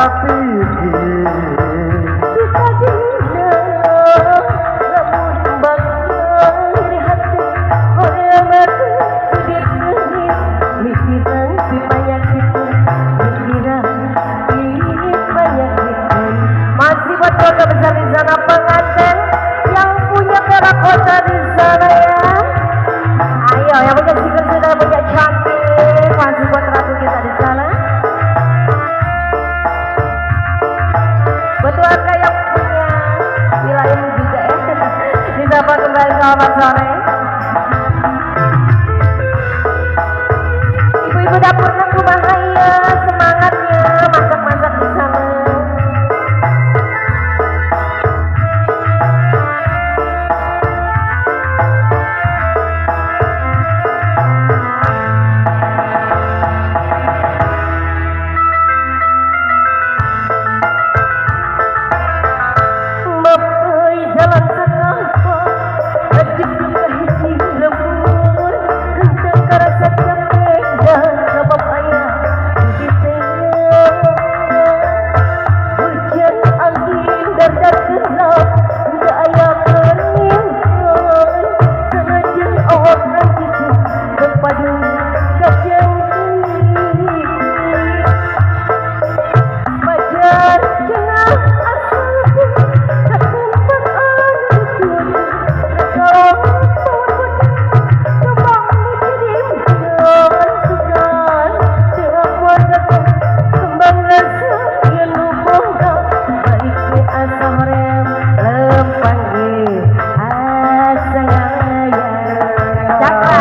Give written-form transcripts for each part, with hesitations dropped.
Kapikir Ditadina lamun bakal nyeri hati hoream teu sudit teuing mikiran si panyakiteun mikiran si panyakiteun. Masih buat keluarga besar di sana, pengantin yang punya terakota di sana ya. Ayo yang punya stiker sudah punya cantik, masih buat ratu kita di sana. Buat warga yang punya wilayah juga ya. Disapa kembali, selamat sore. Ibu-ibu dapur nang kumaha ya, semangatnya masak-masak di sana. Mapeuy jalan sakampung, ngajeblug ka hiji lembur, henteu karasa capek da sabab aya di tengah. Hujan angin dadar gelap, henteu aya keningan, sanajan awak kitu terpaduli ka jangkrik. Pajar cenah asal ka tempat anu dituju, rek kalong mawar bodas kembang nu jadi impian sugan teu moal datang kembang rasa ieu nu boga balik ge asa hoream lempang ge asa ngayang. Cakra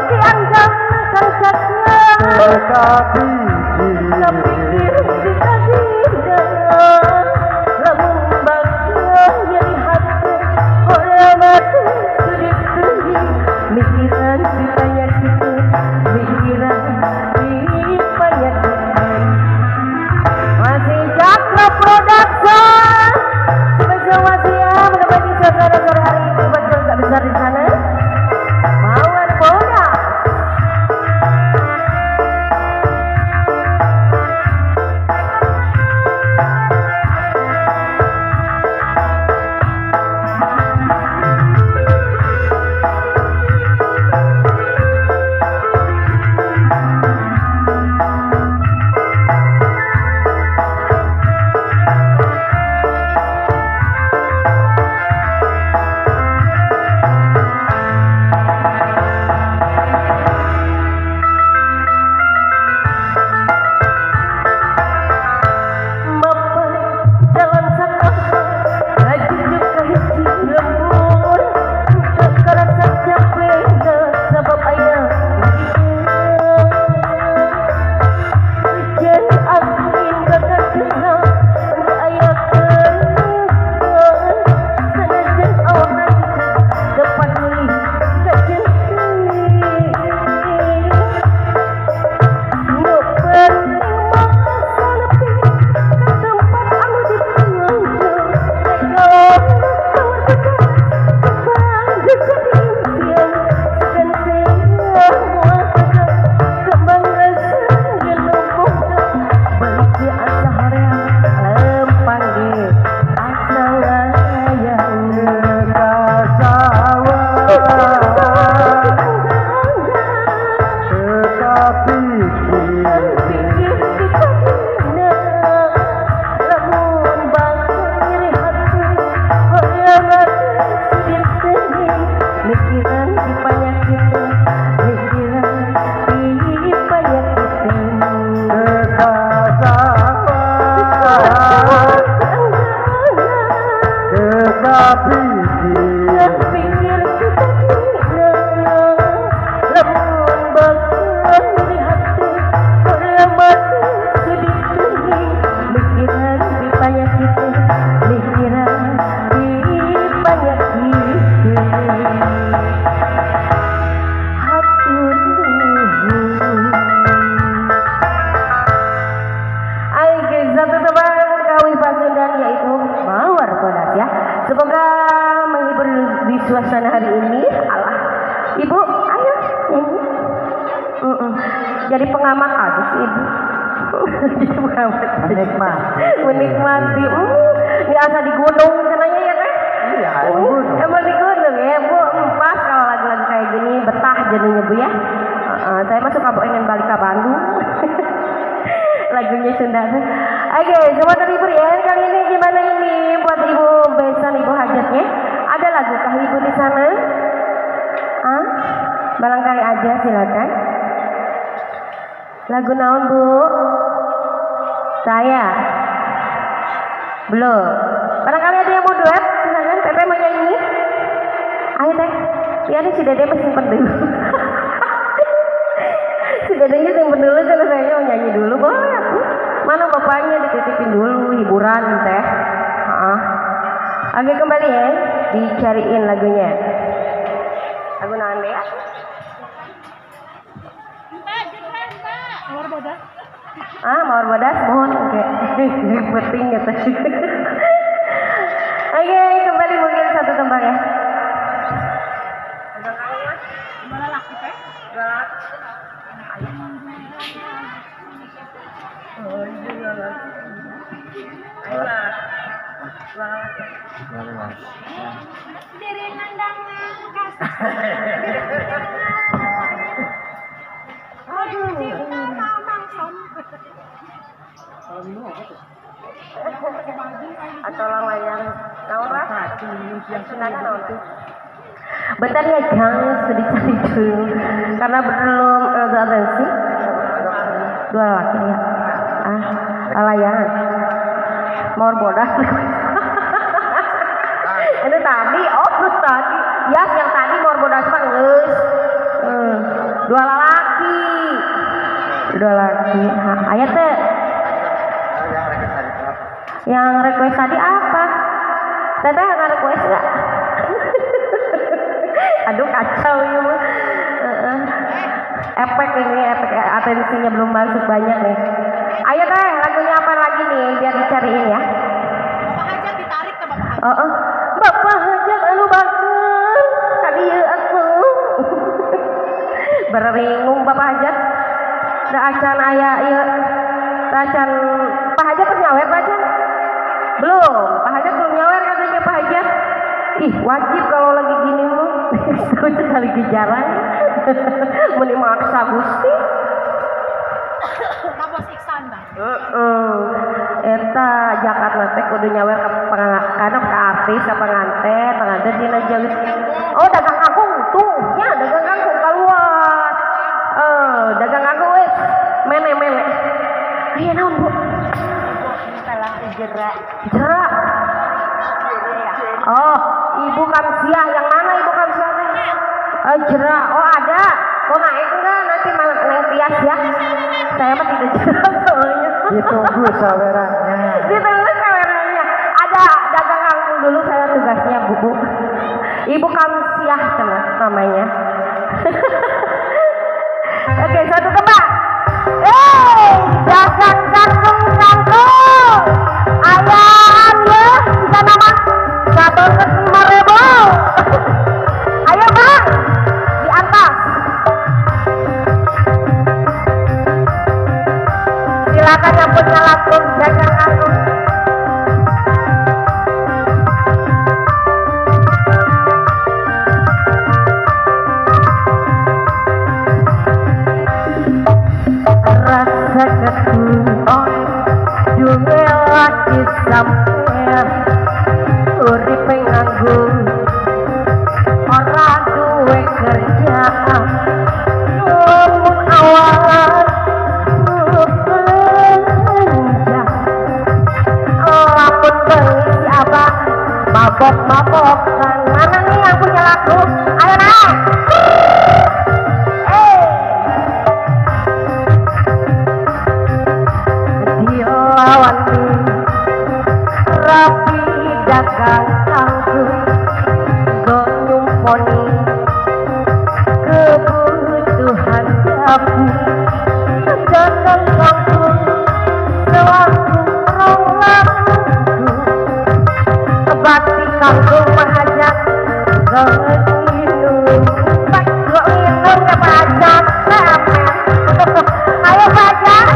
dianggap kang cakra Kapikir kapikir ditadina lamun bakal nyeri hati hoream teu sudit teuing mikiran si panyakiteun mikiran si panyakiteun. Masih Cakra Production spesial masih ya menemani suasana sore hari ini buat keluarga besar di sana. Mawar Bodas. Mapeuy jalan sakampung, ngajujuk ka hiji lembur, henteu karasa capekna sabab aya di tengah. Hujan angin bakal gelap, henteu aya keningan, sanajan awak kitu teu paduli ka jengking. Nu penting mah asa nepi ka tempat anu dituju, rek kalong mawar bodas kembang geus jadi impian sugan teh moal gagal kembang rasa ieu nu boga balik ge asa hoream lempang ge asa ngayang. Kasawah Kapikir Pikir ditadina lamun bakal nyeri hati hoream teu sudit teuing mikiran si panyakiteun mikiran si panyakiteun. Kasawah Kapikir Pikir ditadina lamun bakal nyeri hati hoream teu sudit teuing mikiran si panyakiteun mikiran si panyakiteun. Hatur nuhun. Oke, satu teman kawi Pasundan yaitu Mawar Bodas ya. Semoga menghibur di suasana hari ini. Allah, Ibu, ayo nyanyi. Jadi pengamat aja sih Ibu. Menikmati. Menikmati. Ini asa di gunung cenanya ya teh? Iya, emang gunung. Emang di gunung ya, Bu. Pas kalau lagu-lagu kayak gini betah jadinya Bu ya. Saya mah suka pengen balik ke Bandung. Lagunya Sunda tuh. Oke, semua terhibur ya kali ini. Gimana ini buat Ibu Besan, Ibu Hajatnya? Ada lagu kah Ibu di sana? Ah, barangkali aja silakan. Lagu naon Bu? Saya belum. Barangkali ada yang mau duet, silakan. Teteh mau nyanyi? Ayo teh. Ya nih si Dede masih simpen dulu. Si Dedenya simpen dulu, karena saya mau nyanyi dulu. Boleh aku. Mana bapaknya dititipin dulu hiburan teh. Oke kembali ya, dicariin lagunya. Lagu naon deh? Mawar bodas. Ah, mawar bodas mohon oke. Penting gitu. Oke, kembali mungkin satu tembang ya. Atau layang naon lah? Bentar ya Kang, sudah dicari dulu karena belum ada atensi. Dua laki ya. Ah, layangan. Mawar bodas. Ini tadi, oh tadi. Ya, yang tadi mawar bodas mah geus. Dua laki. Dua laki. Ha, aya teh. Yang request tadi apa? Teteh nggak request nggak? Aduh kacau ya mah. Efek ini, efek atensinya belum masuk banyak nih. Ayo teh, lagunya apa lagi nih biar dicariin ya. Bapak Hajat ditarik ke Bapak Hajat. Oh, Bapak Hajat anu bangun. Tadi ya aku. Beringung Bapak Hajat. Da acan aya ieu. Da acan Pak Hajat terus nyawer Pak Hajat? Belum, Pak Hajat belum nyawer katanya Pak Hajat. Ih, wajib kalau lagi gini mah. Lagi jarang. Meni maksa Gusti. Ka Bos Iksan bah. Eta Jakarta teh kudu nyawer ka kana ka artis ka pengantin, pengantin dina jeung. Oh, dagang kangkung tuh, nya dagang kangkung keluar. Dagang kangkung wis mene-mene. Aya naon, Bu? Salah jerak. Jerak. Oh, Ibu Kamsiah yang mana Ibu Kamsiah teh? Oh, jerak. Oh, ada. Mau naik enggak nanti naik tias ya? Saya mah tidak jerak soalnya. Ditunggu sawerannya. Ditunggu sawerannya. Ada dagang kangkung dulu saya tugasnya Bu. Bu. Ibu Kamsiah cenah namanya. Oke, satu tembak. Dagang kangkung kangkung. Ayam ya, kita nama 105.000. Ayo bang, di atas. Silakan yang punya lagu dagang kangkung. Rasa ketuon duwe laki sampean uripe nganggur ora duwe kerjaan lamun awan belanja lamun bengi si abah mabok-mabokan. Mana nih yang punya lagu? Ayo naik. Dilawani rapi dagang kangkung go nyumponi kebutuhan dapur dagang kangkung selangkung rong langkung bati kangkung mahajat go minum go minum ke pajak. Ayo pajak.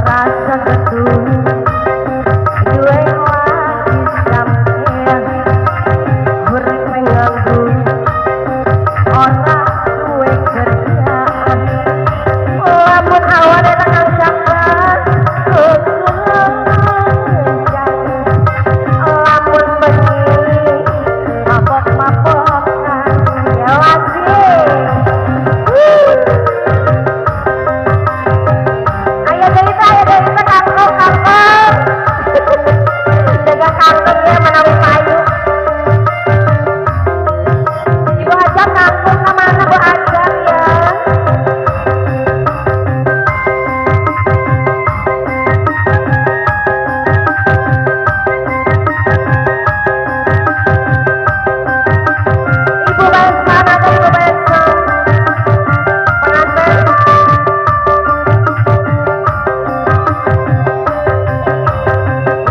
Rasa getun duwe lagi sampean urip nganggur ora duwe kerjaan lamun awan eta Kang Cakra lamun bengi mabok-mabokan ya lagi. Ayo derita kangkung kangkung jaga kangkung ya menawi payu. Ibu Hajar kangkung kemana Bu Hajar ya? Ibu Besan atau Ibu Besan pengantin.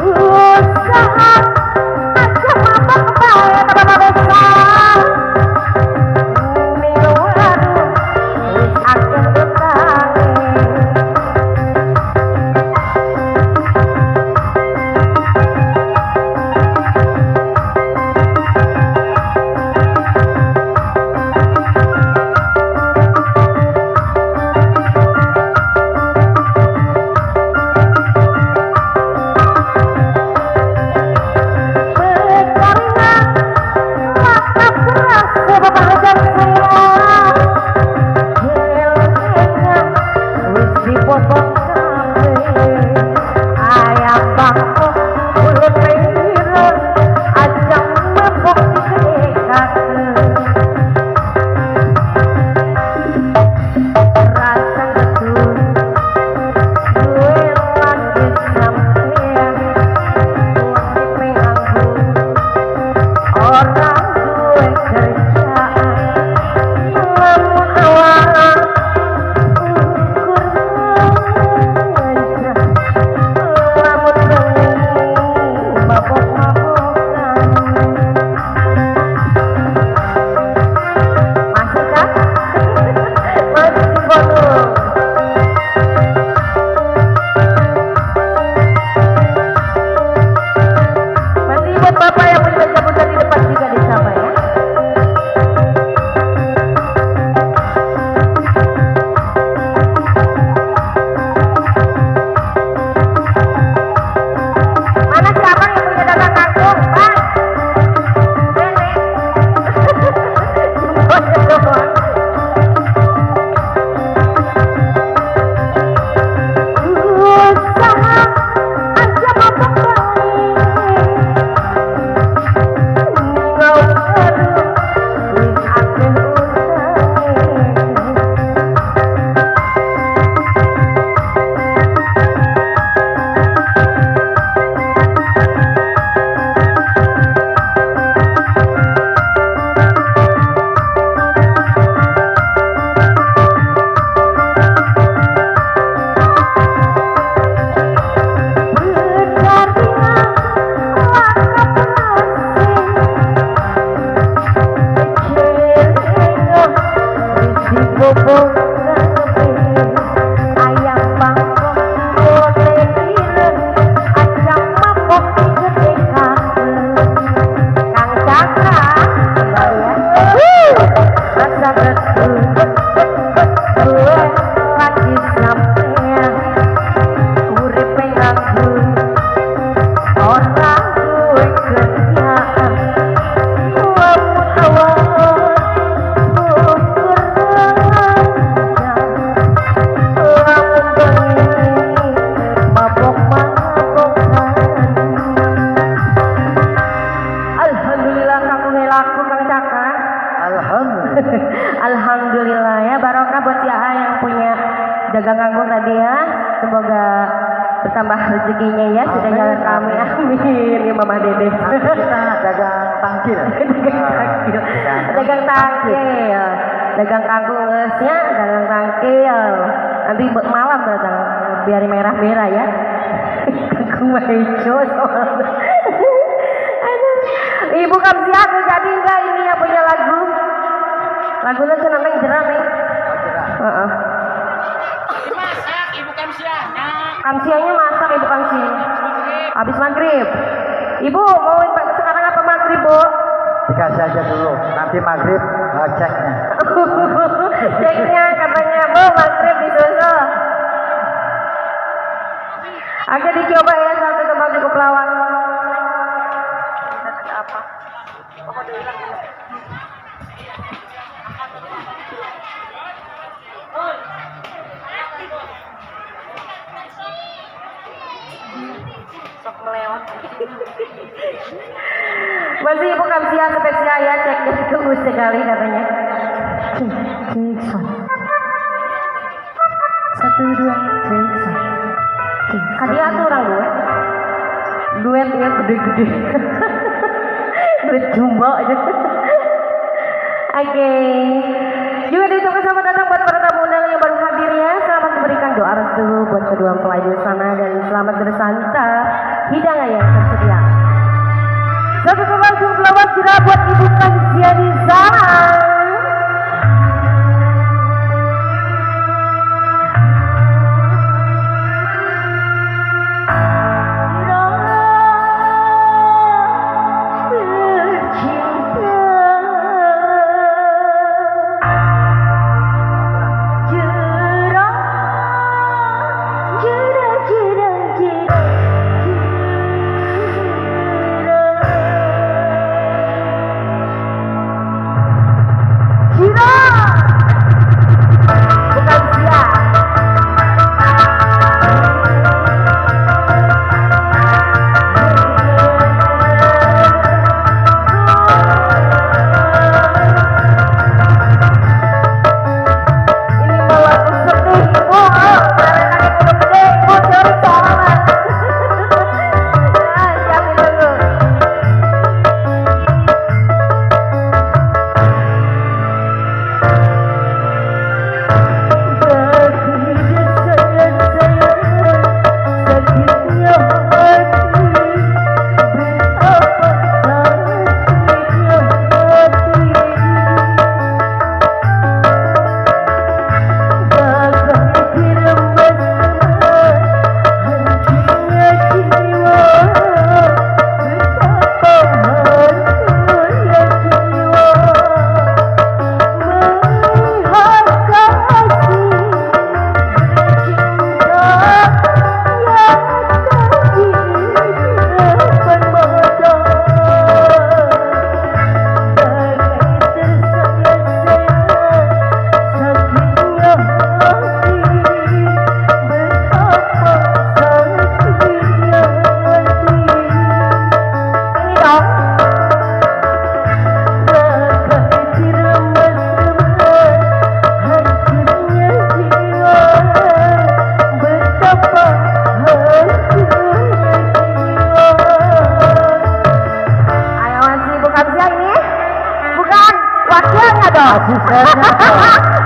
Usaha aja mabok bae ta Bapak Besan minum aduh wis akeh utange. Bekarna mata keras Bapak Hajar saya Helena wis dipotong kabeh ayam bangkok mulut ireng aja mabok digedekaken. Rasa getun duwe lagi sampean urip nganggur ora duwe kerjaan lamun awak ukur aja lamun bengi mabok-mabokan. Masih kah? Masih di bonus. Masih buat bapak yang punya cabutan di depan juga disapa ya. Mana si abang yang punya dagang kangkung, Bang? Nenek. Jempolnya doang. Usaha aja mabok bae ngau aduh wis akeh utange. Bekarna laka penasi celenga wis dibobong kabeh ayam bangkok kote ireng aja mabok digedekaken. Kang Cakra kembali ya. Rasa getun duwe lagi sampean uripe nganggur ora duwe kerjaan lamun awak ukur aja lamun bengi mabok-mabokan. Alhamdulillah kangkung laku Kang Cakra. Alhamdulillah. Alhamdulillah ya, barokah buat ya yang punya dagang kangkung tadi ya. Semoga bertambah rezekinya ya, sudah Amin, jalan kami. amin. Amin ya Mama Dede. Nanti kita dagang tangkil. Dagang tangkil. Dagang tangkil. Dagang kangkung geusnya, dagang tangkil. Nanti malam dagang biar merah-merah ya. Kangkung hijau soalnya. Aduh. Ibu Kamsiah jadi enggak ini yang punya lagu? Lagunya seneng jerah nih. Oh, jerah. Heeh. Dimasak Ibu Kamsiah. Nah. Kamsianya masak Ibu Kamsia. Habis maghrib. Ibu mau sekarang apa maghrib, Bu? Dikasih aja dulu, nanti maghrib ceknya. Ceknya katanya, Bu, maghrib disusul. Oke, dicoba ya satu tembang cukup lawan. Apa? Oh, udah hilang. Sok melewat. Masih Ibu Kamsia spesial ya, ceknya ditunggu sekali katanya. Cek, cek, son. 1, 2, cek, son. Kadia tuh orang duet. Duet ya gede-gede. Duet jumbo aja. Oke. Juga diucapkan selamat datang buat para tamu undangan yang baru hadir ya. Selamat memberikan doa restu buat kedua mempelai di sana dan selamat bersantap hidangan yang tersedia. Satu tembang cukup lawas tidak buat Ibu Kamsia di sana.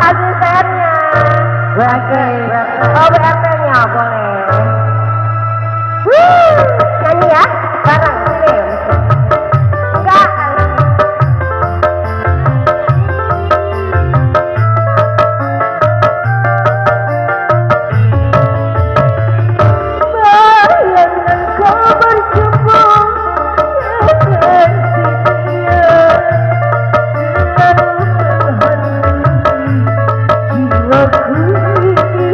Asistennya. Oke. Oh, BRT-nya boleh. Wuh, nyanyi ya bareng sini. Enggak. Bayangan kau berjumpa dengan si dia, selalu menghantui jiwaku ini.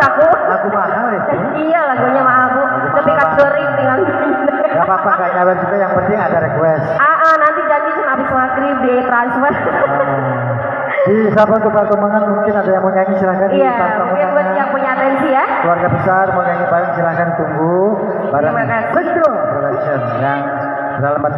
laku. Lagu mahal itu. Iya, lagunya mahal, Bu. Tapi kan sering tinggal. Gak apa-apa, gak nyawer juga, yang penting ada request. Nanti janji cuma habis maghrib di transfer. Di Sabang Kebal mungkin ada yang mau nyanyi, silahkan. Iya, mungkin buat yang punya atensi ya. Keluarga besar mau nyanyi bareng silahkan, tunggu. Bareng Terima kasih. Sendro Production yang beralamat